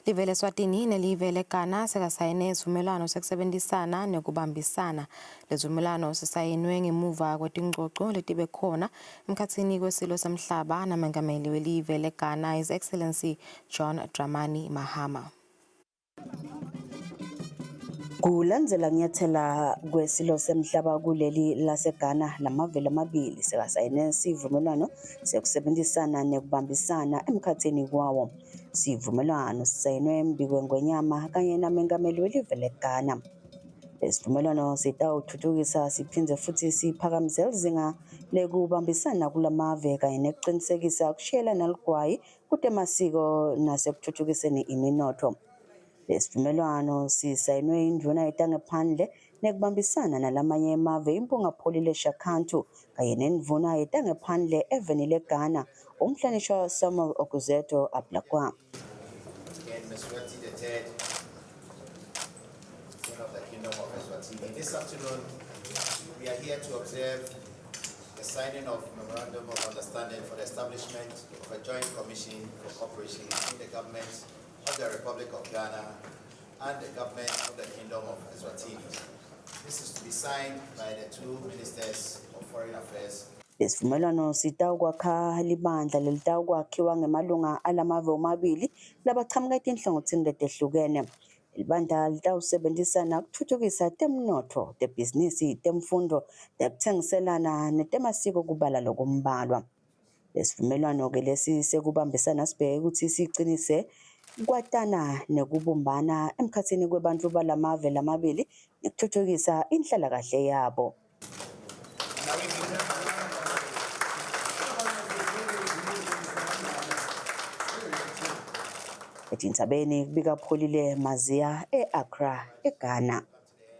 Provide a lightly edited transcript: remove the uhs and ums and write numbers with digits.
Live leSwatini nelive leGhana sekasayine isivumelwano sekusebentisana nekubambisana. Lesivumelwano sisayinwe ngemuva kwetingcoco letibe khona emkhatsini kwesilo semhlaba namengameli welive leGhana His Excellency John Dramani Mahama. Kulandzela kunyathela kwesilo semhlaba kuleli laseGhana lamave lamabili sekasayine sivumelwano sekusebenzisana nekubambisana emkhatsini kwawo. Sivumelwano sisayinwe embikwengwenyama kanye namengameli welive leGhana. Lesivumelwano sitawutfutfukisa siphindze futsi siphakamise lizinga lekubambisana kulamave kanye nekucinisekisa kushiyelana ligwayi kutemasiko nasekutfutfukiseni iminotfo. Lesivumelwano sisayinwe indvuna yetangephandle nekubambisana nalamanye emave Impunga Pholile Shakantu kanye nendvuna yetangephandle eveni leGhana umhlonishwa Samuel Okudzeto Ablakwa. Again, Mswati III, King of the Kingdom of Eswatini. This afternoon, we are here to observe the signing of Memorandum of Understanding for the establishment of a joint commission for cooperation between the government of the Republic of Ghana and the government of the Kingdom of Eswatini. This is to be signed by the two ministers of foreign affairs. Lesivumelwano sitawukwakha libandla lelitawukwakhiwa ngemalunga alamave omabili labachamuka etinhlangothini letehlukene. Libandla litawusebentisana kutfutfukisa temnotfo, tebhizinisi, temfundvo, tekutsengiselana netemasiko kubala lokumbalwa. Lesivumelwano-ke lesi sekubambisana sibheke kutsi sicinise kwatana nekubumbana emkhatsini kwebantfu balamave lamabili nekutfutfukisa inhlalakahle yabo. Etindzabeni kubika Pholile Maziya e-Accra, eGhana.